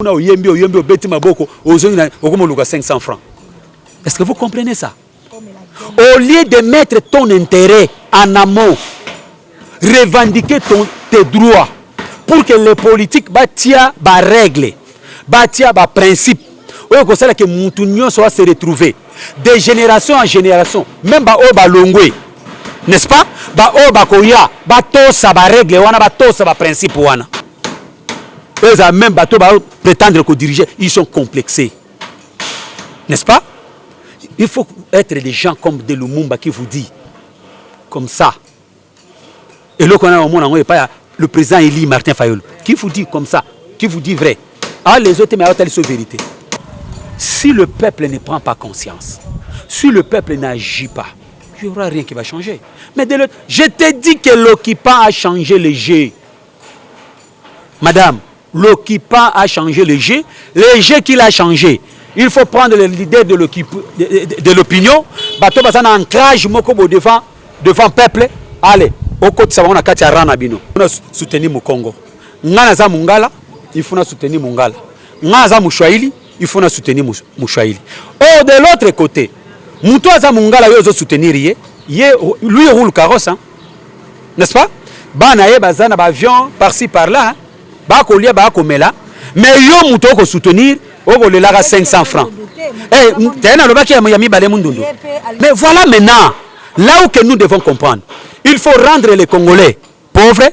Kuna oyembi, oyembi, obeti maboko, ozongi na okoma oluka 500 francs. Est-ce que vous comprenez ça? Au lieu de mettre ton intérêt en amont, revendiquer tes droits pour que les politiques batia ba règles, batia ba principes oyo kosala ke mutu nyonso va se retrouver de génération en génération, même ba oyo balongwe, n'est-ce pas, ba oyo bakoya batosa ba règles wana, batosa ba principes wana. Eux, même bato ba prétendre ko diriger, ils sont complexés, n'est-ce pas? Il faut être des gens comme de Lumumba qui vous dit comme ça. Et là, on a au monde, pas le président Élie Martin Fayulu qui vous dit comme ça, qui vous dit vrai. Ah, les autres, mais à vérité. Si le peuple ne prend pas conscience, si le peuple n'agit pas, il n'y aura rien qui va changer. Mais de l'autre, je te dis que l'occupant a changé le jeu. Madame, l'occupant a changé le jeu. Le jeu qu'il a changé, il faut prendre le leader de l'opinion. Bato baza na ancrage moko bo devant peuple. Allez, okotisa bango na kati ya rang na bino. Na soutenir Mukongo. Nga naza Mungala, il faut na soutenir Mungala. Nga naza Mushwahili, il faut na soutenir Mushwahili. Or de l'autre côté, muto aza Mungala yo ozo soutenir ye, ye lui roule carrosse, hein? N'est-ce pas? Bana ye baza na ba avion par-ci par-là, hein? Ba kolia ba komela, mais yo muto oko soutenir oko lelaka 500 francs. Eh, tena lobaki ya mibale mundundu. Mais voilà maintenant, là où que nous devons comprendre, il faut rendre les Congolais pauvres.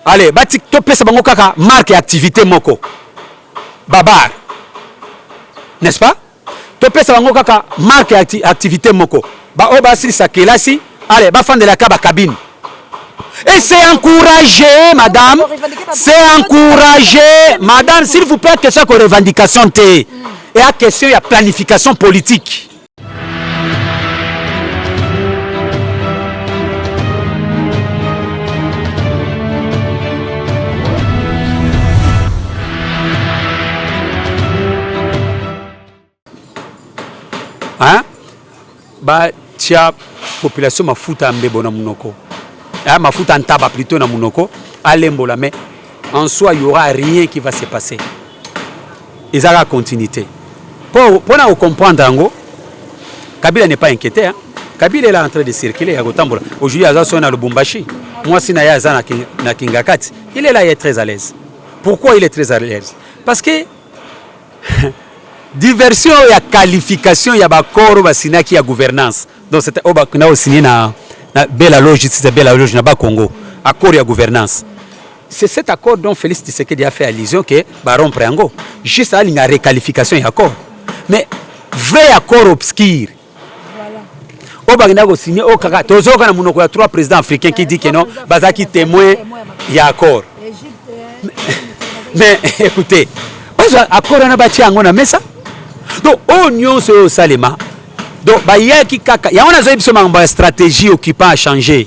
Allez, bati topesa bango kaka marque et activité moko. Babar. N'est-ce pas? Topesa bango kaka marque et activité moko. Ba oyo basilisa kelasi, allez, bafandela ka ba cabine. Et c'est encouragé, madame. C'est encouragé, madame, s'il vous plaît, question de revendication T. Et à question, il y a planification politique. Hein? Ba tia population mafuta mbebo na munoko. Hein, mafuta ntaba plutôt na munoko, alembola, mais en soi il y aura rien qui va se passer. Ils ont la continuité. Pour na comprendre yango, Kabila n'est pas inquiété, hein. Kabila est là en train de circuler ya kotambola. Aujourd'hui aza so na Lubumbashi. Moi si na ya aza na Kingakati. Il est là, il est très à l'aise. Pourquoi il est très à l'aise? Parce que diversion ya qualification ya bakoro basinaki ya gouvernance. Donc c'était oyo bakenda kosigner na Bella Loge, c'est Bella Loge na ba Congo, accord ya gouvernance. C'est cet accord dont Félix Tshisekedi a fait allusion que ba rompre yango. Juste à la réqualification ya accord. Mais vrai accord obscur. Voilà. Oyo bakenda kosigner oyo kaka tozoyoka na monoko ya 3 présidents africains qui dit que non, bazalaki témoin ya accord. Mais écoutez, bazwa accord wana batia yango na mesa. Donc oyo nyonso oyo osalema, donc bayaki kaka yango nazoyebi biso makambo ya stratégie occupant a changé.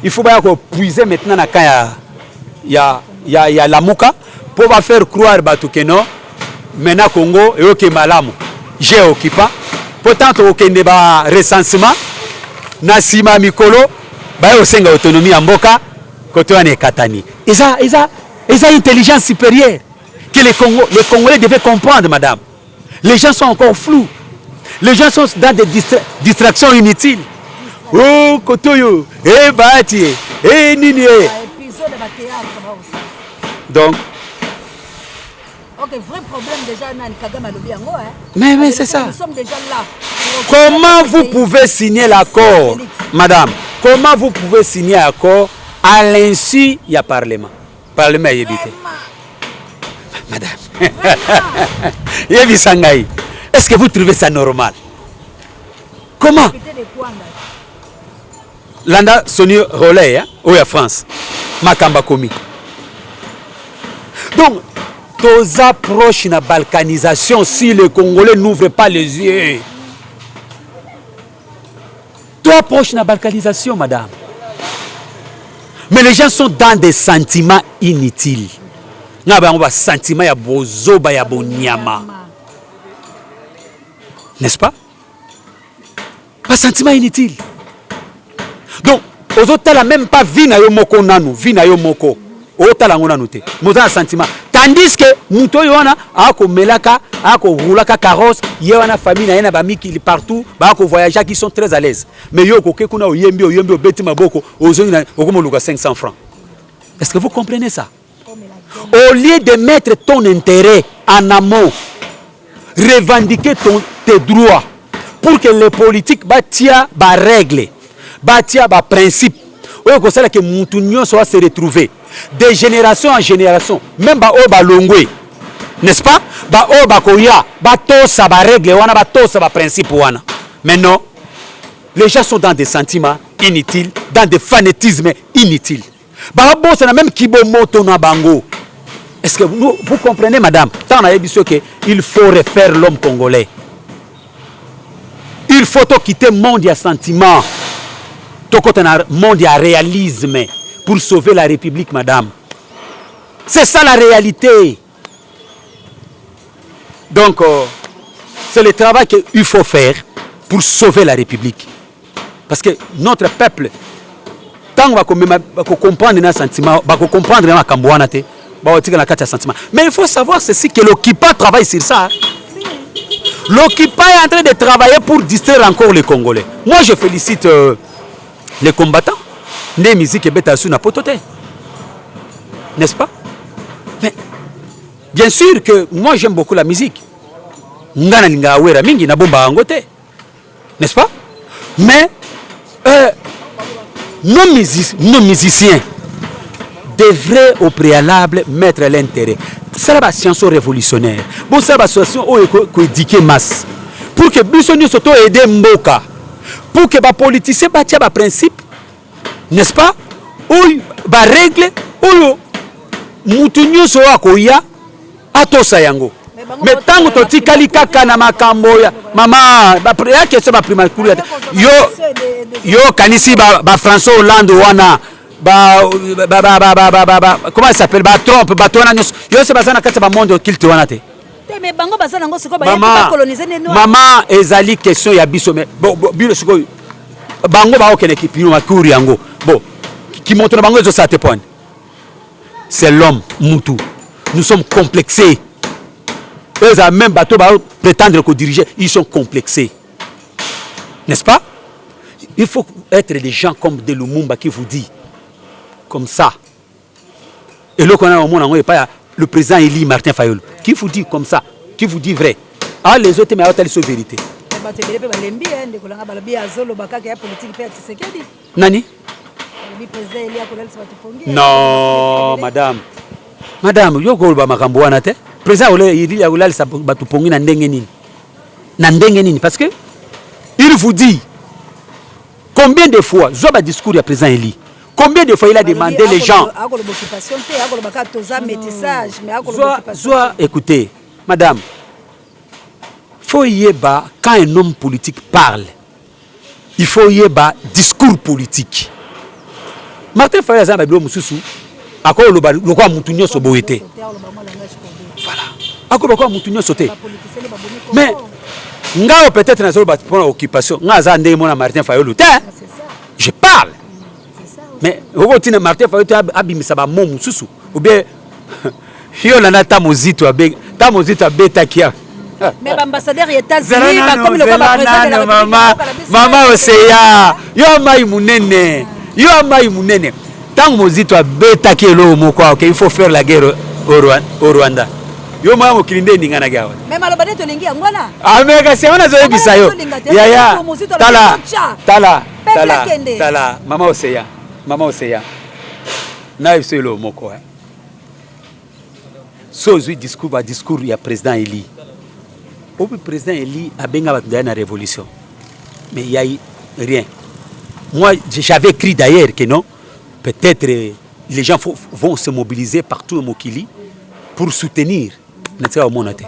Il faut baya kopuiser maintenant na camp ya Lamuka pour ba faire croire bato que non, maintenant Congo eyoke malamu. J'ai occupant. Pourtant tokokende ba recensement na nsima mikolo baye kosenga autonomie ya mboka kote wana ekatani. Eza intelligence supérieure que les Congolais devaient comprendre, madame. Les gens sont encore flous. Les gens sont dans des distractions inutiles. Oh, kotoyo, eh, bati, eh, nini, eh. Épisode de théâtre, bah, aussi. Donc, ok, vrai problème déjà, Nani Kagame alobi yango, hein. Mais c'est ça. Nous sommes déjà là. Comment vous pouvez signer l'accord, madame? Comment vous pouvez signer l'accord à l'insu, il y a Parlement. Parlement est évité. Madame. Yebisa ngai. Est-ce que vous trouvez ça normal? Comment? Landa Sony Rolay, hein, oyo ya France. Makamba komi. Donc, toza proche na balkanisation si les Congolais n'ouvrent pas les yeux. Toi proche na balkanisation, madame. Mais les gens sont dans des sentiments inutiles. Nga bango ba sentiment ya bozoba ya bonyama. N'est-ce pas? Pas sentiment inutile. Donc, ozotala même pas vie na yo moko nanu, vie na yo moko. Otala ngo nanu te. Moza na sentiment. Tandis que moto oyo wana akomelaka, akoroulaka carrosse, ye wana famille na ye na bamikili partout, bakovoyageaki, ils sont très à l'aise. Mais yo okoke kuna, oyembi, oyembi, obeti maboko, ozongi na okomoluka 500 francs. Est-ce que vous comprenez ça? Au lieu de mettre ton intérêt en amont, revendiquer tes droits pour que les politiques batia barègle, batia baprincipe oyo kosalaka mutu nyonso ase retrouver de génération en génération, même baoyo balongwe, n'est-ce pas, baoyo bakoya, batosa barègle wana, batosa baprincipe wana. Mais non, les gens sont dans des sentiments inutiles, dans des fanatismes inutiles. Babosana même kibomoto na bango. Est-ce que vous comprenez, madame? Tant nayebi so que il faut refaire l'homme congolais, il faut toquitter monde ya sentiment, tokota na monde ya réalisme pour sauver la République. Madame, c'est ça la réalité. Donc c'est le travail qu'il faut faire pour sauver la République, parce que notre peuple, ntango bakomema, bakocomprendre na sentiment, bakocomprendre na makambo wana te, bakotika na kati ya sentiment. Mais il faut savoir ceci, que l'occupant travaille sur ça. L'occupant est en train de travailler pour distraire encore les Congolais. Moi, je félicite les combattants nde musique ebeta su na poto te, n'est-ce pas? Mais bien sûr que moi, j'aime beaucoup la musique. Nga nalingaka Wera mingi, nabombaka yango te, n'est-ce pas? Mais nos musiciens devraient au préalable mettre l'intérêt. Sala bascience révolutionnaire, bosala baassociation oyo koéduquer masse pour que biso nyonso toaider mboka, pour que bapoliticien batia baprincipe, n'est-ce pas, oyo barègle oyo mutu nyonso oyo akoya atosa yango. Mais ntango totikali kaka na makambo ya mama ya question baprimature, yo yo kanisi ba François Hollande wana, ba, ba, ba, ba, ba, ba, ba, ba, comment ça s'appelle, ba Trump, bato wana nyonso yo se baza na kati ya bamonde occulte wana te. Te, mais bango baza nango sikoyo, bayebi mama bacoloniser nde noir. Mama, ezali question ya biso. Mais bon, bon, bino sikoyo, bango baokende kipino makuri yango, bon, kimoto na bango ezosala te. Point, c'est l'homme mutu. Nous sommes complexés. Eux ezala même bato prétendre kodiriger, ils sont complexés, n'est-ce pas? Il faut être des gens comme de Lumumba qui vous dit comme ça. Eloko wana omona yango epai ya le président Eli Martin Fayulu, qui vous dit comme ça, qui vous dit vrai. Ah, les autres, mais aotali so vérité. Bato ebele mpe balembi ye, ndeko nanga. Balobi azoloba kaka ya politike mpe ya Tshisekedi. Nani? Balobi président Eli akolalisa bato pongi. Non, madame, madame, yo koloba makambo wana te. Président Eli akolalisa bato pongi na ndenge nini? Na ndenge nini? Parce que il vous dit combien de fois, zwa badiscours ya président Eli, combien de fois il a demandé les gens. Akoloba occupation te, akoloba kaka toza métissage, mais akoloba Zwa, occupation. Zwa, écoutez, madame, faut yeba, quand un homme politique parle, il faut yeba discours politique. Martin Fayulu aza na babilo mosusu, akoloba lokola mutu nyonso boye te. Akoloba mwa langage codé. Voilà, akoloba lokola mutu nyonso te. Bapoliticien nde babomi. Mais Congo. ngai oyo peut-être nazoloba mpona occupation, ngai aza ndenge mona Martin Fayulu te. Ah, c'est ça. Je parle. C'est ça. Mais okotina Martin Fayulu te abimisa bamo mosusu ou bien yo olanda ta Mozito ta Mozito abetaki ya. Mais baambassadeur ya Zela États-Unis nanu, bakomi lokola zela baprésident de la nanu, République. mama Mboka na biso. Mama Oseya, yo mai monene, yo mai monene. Ntango Mozito abetaki eloko moko awa, il faut faire la guerre au Rwanda, yo mwa mokili nde eninganaki awa. Mais maloba nde tolingi yango wana. Ame kasi yango nazoyebisa yo. Tolinga te. Yaya. Mozito tala. alobi tya. Tala. Peuple tala akende. Tala, mama Oseya, mama Oseya, nayebiso eloko moko, eh. So ozwi discours, badiscours ya président Eli obi, président Eli abenga bato daya na révolution, mais il y a eu rien. Moi, j'avais écrit d'ailleurs que non, peut-être les gens vont se mobiliser partout au mokili pour soutenir. Natika omona te.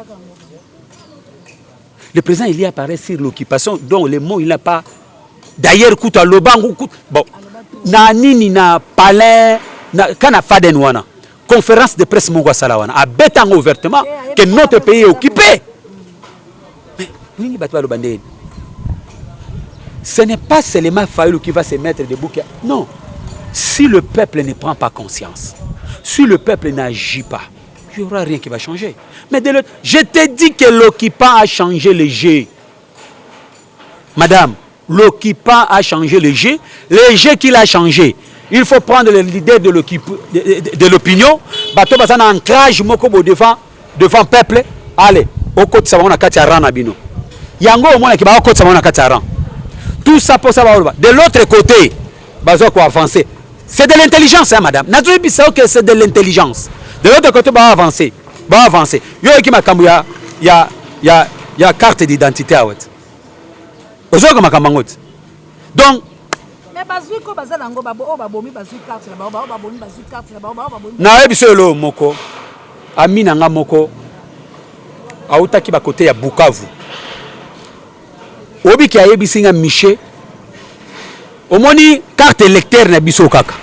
Le président Eli apparaît sur l'occupation, dont les mots, il n'a pas d'ailleurs kutu alobango kutu bon na nini na palais na kana faden wana, conférence de presse moko asala wana, abeta yango ouvertement que notre pays est occupé. Mais mingi bato baloba ndenge, ce n'est pas seulement Fayulu qui va se mettre debout. Non, si le peuple ne prend pas conscience, si le peuple n'agit pas, Il n'y aura rien qui va changer. Mais de l'autre, je te dis que l'occupant a changé le jeu. Madame, l'occupant a changé le jeu. Le jeu qu'il a changé, il faut prendre le leader de l'opinion. Bato baza na ancrage moko bo devant peuple. Allez, okotisa bango na kati ya rang na bino. Yango omonaki bakotisa bango na kati ya rang. Tout ça pour ça ba. De l'autre côté, bazo ko avancer. C'est de l'intelligence, hein, madame. Nazoyebisa que c'est de l'intelligence. De l'autre côté, ba avancer. Ba avancer. Yo ki makambo ya carte d'identité awa. Ozoyoka makambo yango te. Donc Mais bazwi ko baza nango, oyo babomi bazwi carte na bango, bao babomi bazwi carte na bango, bao babomi. Nayebi so eloko moko, ami na nga moko autaki bakote ya Bukavu, obiki ayebisi nga: "Michel, omoni carte électeur na biso kaka,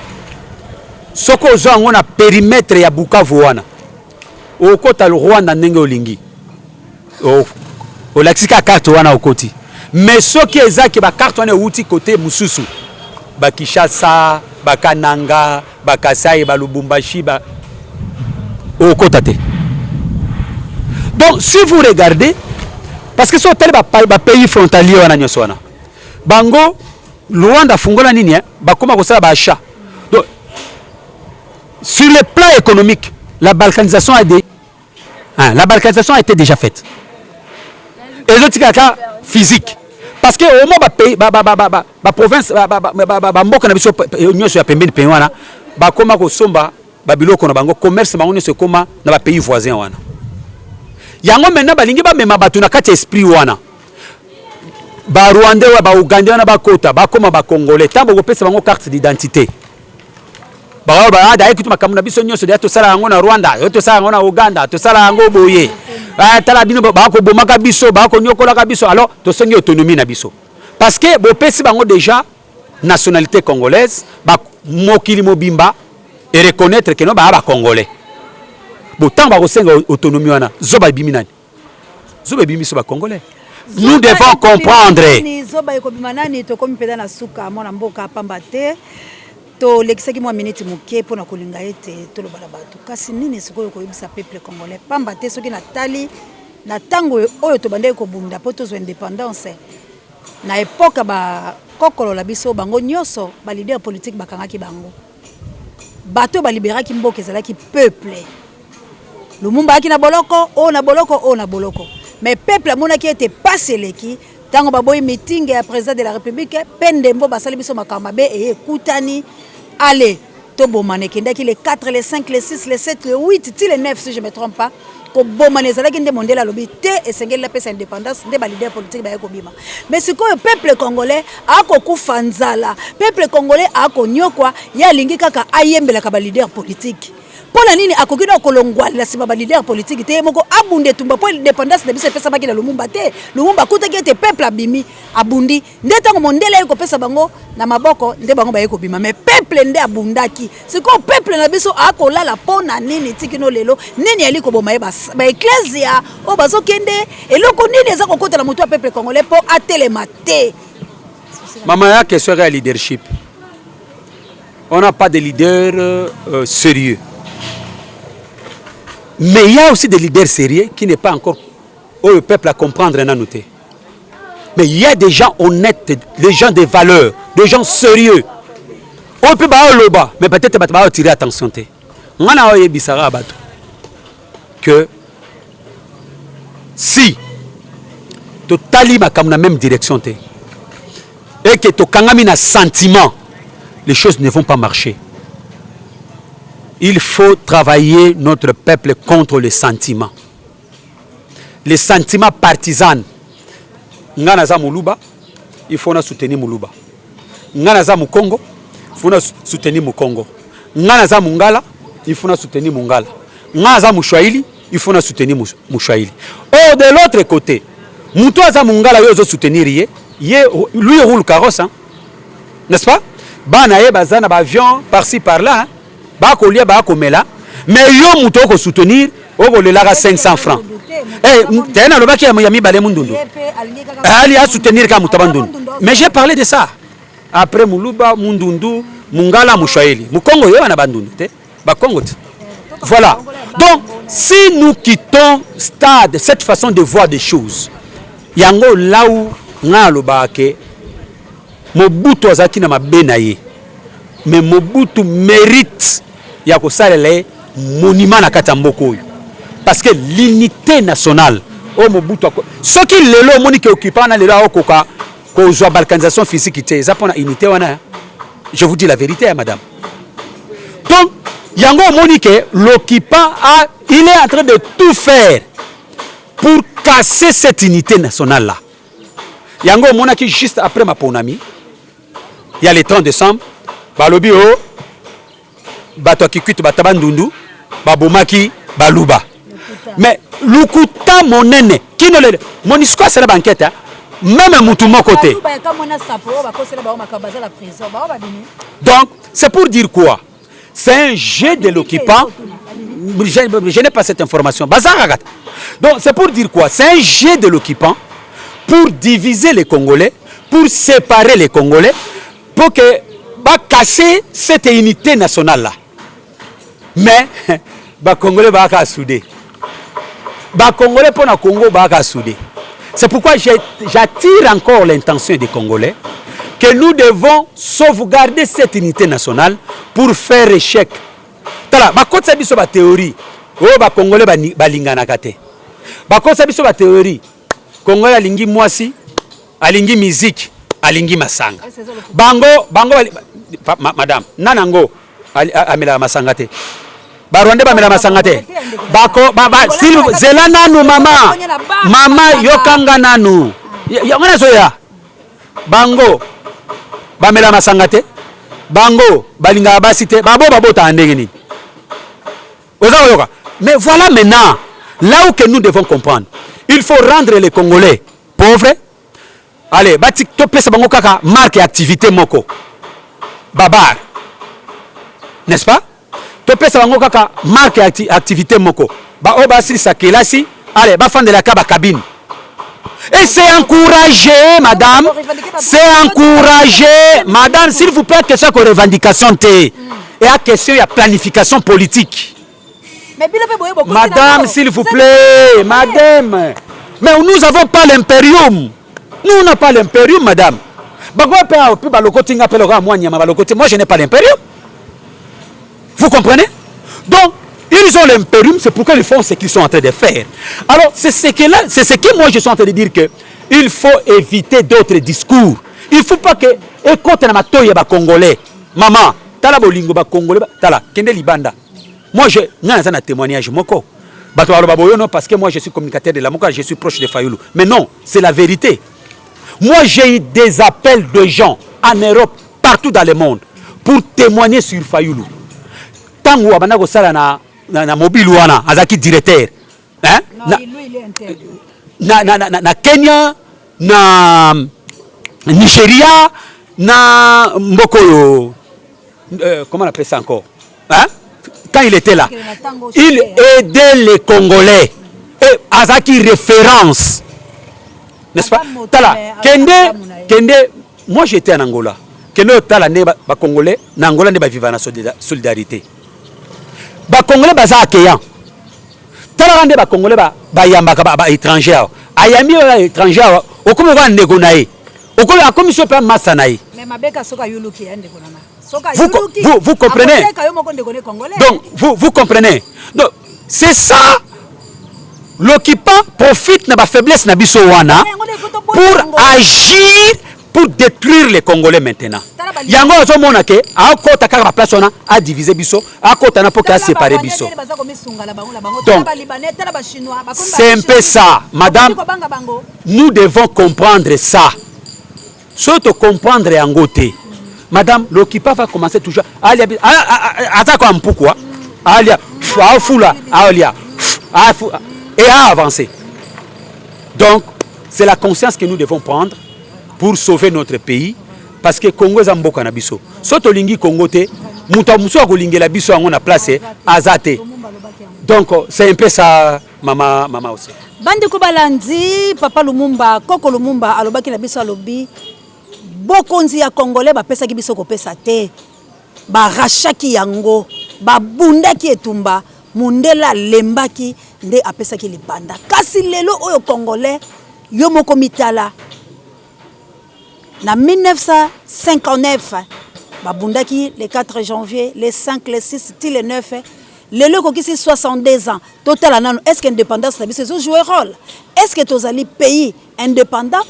soki ozwa yango na périmètre ya Bukavu wana, okota Rwanda ndenge olingi, olakisi kaka carte wana, okoti. Mais soki ezaki bacarte wana euti kote mosusu, bakishasa, bakananga, bakasai, balubumbashi, okota te." Donc si vous regardez, parce que so otali bapays frontalier wana nyonso wana, bango Rwanda afungola nini, eh? Bakóma kosala baachat. Donc sur le plan économique, la balkanisation a des, hein, la balkanisation a été déjà faite. Ezotika kaka physique, parce que au moins bapays, baprovince, bamboka na biso nyonso ya pembeni pembeni wana bakóma kosomba babiloko na bango, commerce bango nyonso ekóma na bapays voisin wana. Yango maintenant balingi bamema bato na kati ya esprit wana, Barwandais wa Baugandais wana bakota, bakóma Bacongolais. Ntango bokopesa bango carte d'identité, daye kutu makambo na biso nyonso deya tosala yango na Rwanda, yo tosala yango na Uganda, tosala yango boye. Tala bino, bakobomaka biso, bakonyokolaka biso, alors tosengi autonomie na biso, parce que bopesi bango déjà nationalité congolaise, mokili mobimba e reconnaître que no baya Bacongolais. Bo ntango bakosenga autonomie wana, zoba ebimi nani? Zoba ebimi biso Bacongolais. Nous devons comprendre. Zoba ekobima nani? Tokomi mpenza na suka, mwana mboka, pamba te tolekisaki mwa miniti moke mpona kolinga ete toloba na bato. Kasi nini sikoyo koyebisa peuple congolais? Pamba te soki natali na ntango oyo tobandaki kobunda mpo tozwa indépendance, na époque bakokolola biso, bango nyonso baleader politique bakangaki bango. Bato oyo baliberaki mboka ezalaki peuple. Lumumba ayaki na boloko, oyo na boloko, oyo na boloko, mais peuple amonaki ete pasi eleki. Ntango baboyi meeting ya président de la République mpe ndembo basali biso makambo mabe, eye ekutani ale tobomana. Ekendaki le 4, le 5, le 6, le 7, le 8 ti le 9, si je me trompe pas. Kobomana ezalaki nde mondele alobi te, esengeli apesa indépendance, nde baleader politique baye kobima. Mais sikoyo peuple congolais akokufa nzala, peuple congolais akonyokwa, ye alingi kaka ayembelaka baleader politique. Mpo na nini akoki na kolongwalela nsima baleader politique te, ye moko abunda etumba mpo indépendance na biso epesamaki na Lumumba te? Lumumba akutaki ete peuple abimi, abundi, nde ntango mondele aye kopesa bango na maboko, nde bango baye kobima. Mais peuple nde abundaki. Sikoyo peuple na biso akolala mpo na nini tikino lelo? Nini ali koboma ye? Baeklesia oyo bazokende, eloko nini eza kokotela motu ya peuple congolais mpo atelema te? Mama, ya question ya leadership, on n'a pas de leader sérieux. Mais il y a aussi des leaders sérieux qui n'est pas encore oyo peuple à comprendre nanu te. Mais il y a des gens honnêtes, des gens de valeur, des gens sérieux oyo mpe baoloba, mais peut-être bato baotire attention te. Nga na oyebisaka bato que si totali makambo na même direction te et que tokangami na sentiment, les choses ne vont pas marcher. Il faut travailler notre peuple contre les sentiments, les sentiments partisans. Nga naza Moluba, il faut na soutenir Moluba. Nga naza Mokongo, il faut na soutenir Mokongo. Nga naza Mongala, il faut na soutenir Mongala. Nga naza Moswahili, il faut na soutenir Moswahili. Or de l'autre côté, moto aza Mongala, yo ozosoutenir ye, ye lui roule carrosse, hein? N'est-ce pas? Bana ye baza na baavion par-ci par-là, hein? Bakolia, bakomela, mais yo moto okosoutenir, okolelaka 500 francs. Te, nalobaki ya mibale, Mundundu ali asoutenir kaka moto ya Bandundu. Mais j'ai parlé de ça après: Muluba, Mundundu, Mungala, Muswahili, Mukongo, ye wana Bandundu te, Bakongo te. Voilà, donc Si nous quittons stade, cette façon de voir des choses, yango là où nga alobaka ke Mobutu azalaki na mabe na ye, mais Mobutu mérite ya kosalela ye monument na kati ya mboka oyo, parce que l'unité nationale oyo Mobutu, soki lelo omoni ke occupant na lelo aokoka kozwa balkanisation physique te, eza mpona unité wana. Je vous dis la vérité, hein, madame. Donc yango omoni ke l'occupant a il est en train de tout faire pour casser cette unité nationale là. Yango omonaki juste après maponami ya le 30 décembre, balobi o bato ya Kikwit, bato ya Bandundu babomaki Baluba. Mais lukuta monene. Kino lelo MONUSCO asala baenquête, même mutu moko te. Donc c'est pour dire quoi? C'est un jeu de l'occupant. Je n'ai pas cette information. Bazaraka. Donc c'est pour dire quoi? C'est un jeu de l'occupant pour diviser les Congolais, pour séparer les Congolais, pour que casser cette unité nationale là. Mais Bacongolais baka soudé, Bacongolais mpo na Congo baka soudé. C'est pourquoi j'attire encore l'intention des Congolais que nous devons sauvegarder cette unité nationale pour faire échec. Tala, bakotisa biso bathéorie oyo Bacongolais balinganaka te. Bakotisa biso bathéorie: Congolais alingi mwasi, alingi miziki, alingi masanga. Bango bango madame, nani yango amelaka masanga te? Barwandais bamela masanga te? Bako zela nanu, mama, mama, yokanga nanu. Yango nazoya. Bango bamela masanga te, bango balingaka basi te, babo babotaka ndenge nini? Oza koyoka? Mais voilà maintenant là où que nous devons comprendre: il faut rendre les Congolais pauvres. Allez, bati topesa bango kaka marque ya activité moko, babar, n'est-ce pas? Topesa bango kaka marque ya activité moko, baoyo basilisa kelasi, allez, bafandelaka bacabine. Et c'est encouragé, madame. C'est encouragé, madame, s'il vous plaît, question de revendication te. Et à question, il y a planification politique. Madame, s'il vous plaît, madame. Mais nous n'avons pas l'impérium. Nous n'avons pas l'impérium, madame. Moi, je n'ai pas l'impérium. Vous comprenez? Donc, ils ont l'impérium, c'est pourquoi ils font ce qu'ils sont en train de faire. Alors, c'est ce que là, c'est ce que moi je suis en train de dire, que il faut éviter d'autres discours. Il ne faut pas que écoute na matoyi ya ba Congolais. Maman, tala bolingo ba Congolais, tala kende libanda. Moi je nga naza na témoignage moko. Bato baloba boyo non, parce que moi je suis communicateur de la Moka, je suis proche de Fayoulou. Mais non, c'est la vérité. Moi, j'ai eu des appels de gens en Europe, partout dans le monde, pour témoigner sur Fayoulou. Tango abanda kosala na mobile wana, azalaki directeur, hein? Non, na, lui, il est intègre. Na Kenya, na Nigeria, na mboka oyo, comment on appelle ça encore, hein? Quand il était là, il aidait les Congolais et azalaki référence, n'est-ce pas? Tala, kende, kende. Moi, j'étais en Angola. Kende otala nde Bacongolais na Angola nde baviva na solidarité. Bacongolais baza accueillant. Talaka nde Bacongolais bayambaka baétranger awa. Ayambi oyo étranger awa, okomi okoka ndeko na ye, okomi akomi so mpe masa na ye. Mais mabeka soki ayuluki ya ndeko nanga. Soki Vous, vous comprenez? Akoteka yo moko ndeko ne Congolais. Donc vous comprenez? Donc c'est ça, l'occupant profite na bafaiblesse na biso wana pour agir, pour détruire les Congolais. Maintenant, yango ozomona ke akota kaka baplace wana, adivise biso, akota na mpo ke asépare biso. Donc, c'est un peu ça, madame. Nous devons comprendre ça. Soki tocomprendre yango te, madame, l'occupant va commencer toujours alia, aza kwa mpuku, alia, afula, alia et à avancer. Donc c'est la conscience que nous devons prendre pour sauver notre pays, parce que Congo eza mboka na biso. So tolingi Congo te, moto mosusu akolingela biso yango na place aza te. Donc c'est un peu ça, mama, mama aussi. Bandeko balandi, papa Lumumba, koko Lumumba alobaki na biso, alobi bokonzi ya Congolais bapesaki biso kopesa te, barachaki yango, babundaki etumba. Mundele alembaki nde apesaki lipanda. Kasi lelo oyo Congolais yo moko mitala. Na 1959 babundaki le 4 janvier, le 5, le 6 ti le 9. Lelo ekokisi 62 ans. Totala nanu, est-ce que indépendance na biso ezo jouer rôle? Est-ce que tozali pays indépendant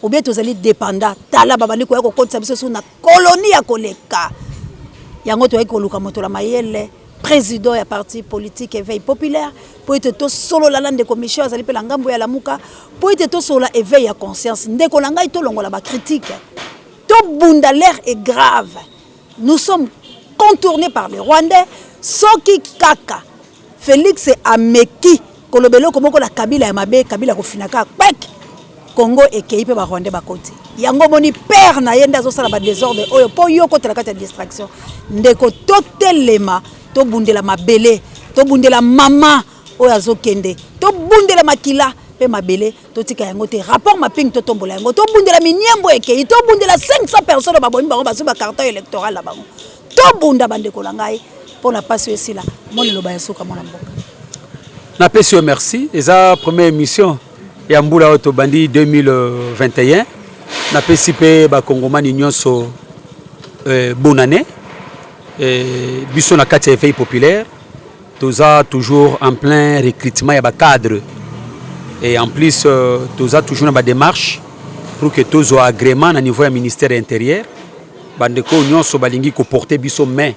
ou bien tozali dépendant? Tala babandi koya kokotisa biso su na colonie ya koleka. Yango toyaki koluka moto la mayele, président ya parti politique Éveil populaire, mpo ete tosolola na ndeko Michel azali mpe na ngambo ya Lamuka, mpo ete tosolola éveil ya conscience. Ndeko na ngai, tolongola ba critique, tobunda, l'heure est grave, nous sommes contournés par les Rwandais. Soki kaka Félix ameki koloba eloko moko na Kabila ya mabe, Kabila kofinaka kpek, Congo ekei mpe Barwandais bakoti. Yango omoni père na ye nde azosala badésordre oyo mpo yo okotela kati ya distraction. Ndeko, totelema, tobundela mabele, tobundela mama oyo azokende, tobundela makila mpe mabele, totika yango te. Rapport mapping, totombola yango, tobundela miniembo ekei, tobundela 500 personnes babomi bango, bazwi bacarton électoral na bango. Tobunda, bandeko na ngai, mpo na mpasi oyo esila. Mwa liloba ya suka, mwana mboka. Napesi yo merci. Eza première émission ya mbula oyo tobandi 2021. Napesi mpe Bakongomani nyonso bonne année. Biso na kati ya Éveil populaire toza toujours en plein recrutement ya bacadre et en plus toza toujours na badémarche pour que tozwa agrément na niveau ya ministère intérieur. Bandeko nyonso balingi koporter biso main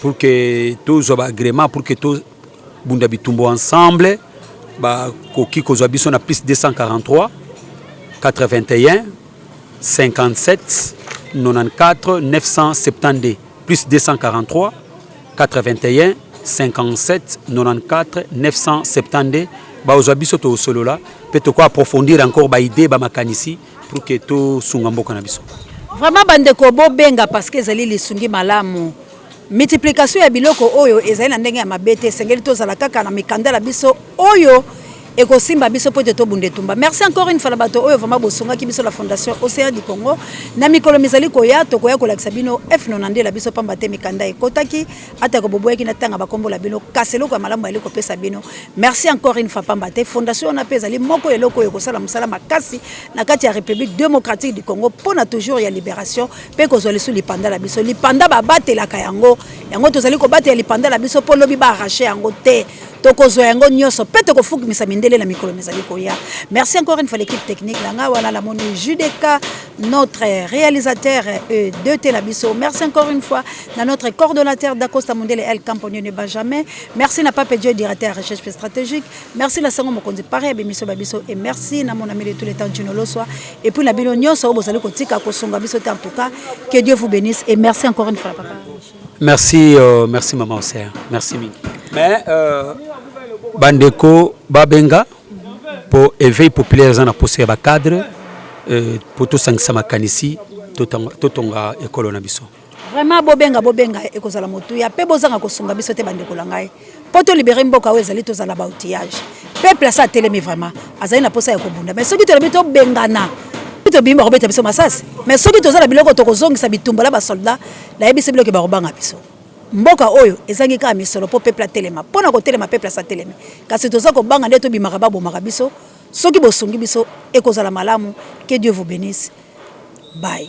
pour que tozwa baagrément, pour que tobunda bitumbo ensemble, bakoki kozwa biso na plus 243 81 57 94 972, plus 243 81 57 94 972. Bazwa biso, tosolola mpe toko approfondir encore baidée, bamakanisi pour que tosunga mboka na biso. Vraiment, bandeko, bobenga parce que ezali lisungi malamu. Multiplication ya biloko oyo ezali na ndenge ya mabe te. Esengeli tozala kaka na mikanda na biso oyo ekosimba biso mpo ete tobunda etumba. Merci encore une fois na bato oyo vraiment bosungaki biso, la Fondation Océan du Congo. Na mikolo mizali koya, tokoya kolakisa bino f nonandela biso, pamba te mikanda ekotaki. Atako boboyaki na ntanga bakombola bino, kasi eloko ya malamu yali kopesa bino. Merci encore une fois, pamba te fondation wana mpe ezali moko eloko oyo ekosala mosala makasi na kati ya République démocratique du Congo, mpona toujours ya libération mpe kozwa lisu lipanda na biso. Lipanda babatelaka yango, yango tozali kobatela lipanda na biso mpo lobi baarracher yango te. Tokozwa yango nyonso mpe tokofukimisa mindele na mikolo mizali koya. Merci encore une fois l'équipe technique na ngai wana, namoni Judeka, notre réalisateur e 2T na biso. Merci encore une fois na notre coordonnateur Dacosta Mondele El Camponione Benjamin. Merci na Pape Dieu, directeur recherche stratégique. Merci na Sango Mokonzi pare ya bémission ba biso et merci na mon ami de tous les temps, Gino Loswa, et puis na bino nyonso oyo bozali kotika kosunga biso te. En tout cas, que Dieu vous bénisse et merci encore une fois, papa. Merci, merci maman Océan, merci mingi. Mais bandeko babenga po Éveil populaire eza na posa ya bacadre po tosangisa makanisi, totonga ekolo na biso. Vraiment, bobenga, bobenga, ekozala motuya mpe bozanga kosunga biso te, bandeko na ngai, mpo tolibérer mboka oyo. Ezali tozala baoutillage. Peuple asa atelemi, vraiment azali na posa ya kobunda. Mais soki tolobi tobengana, tobimi, bakobeta biso masasi. Mais soki toza na biloko, tokozongisa bitumba na basoldat. Nayebi biso biloko, bakobanga biso. Mboka oyo ezangi kaka misolo mpo peuple atelema. Mpo na kotelema, peuple asa telemi, kasi toza kobanga nde tobimaka, babomaka biso. Soki bosungi biso, ekozala malamu. Que Dieu vous bénisse. Bye.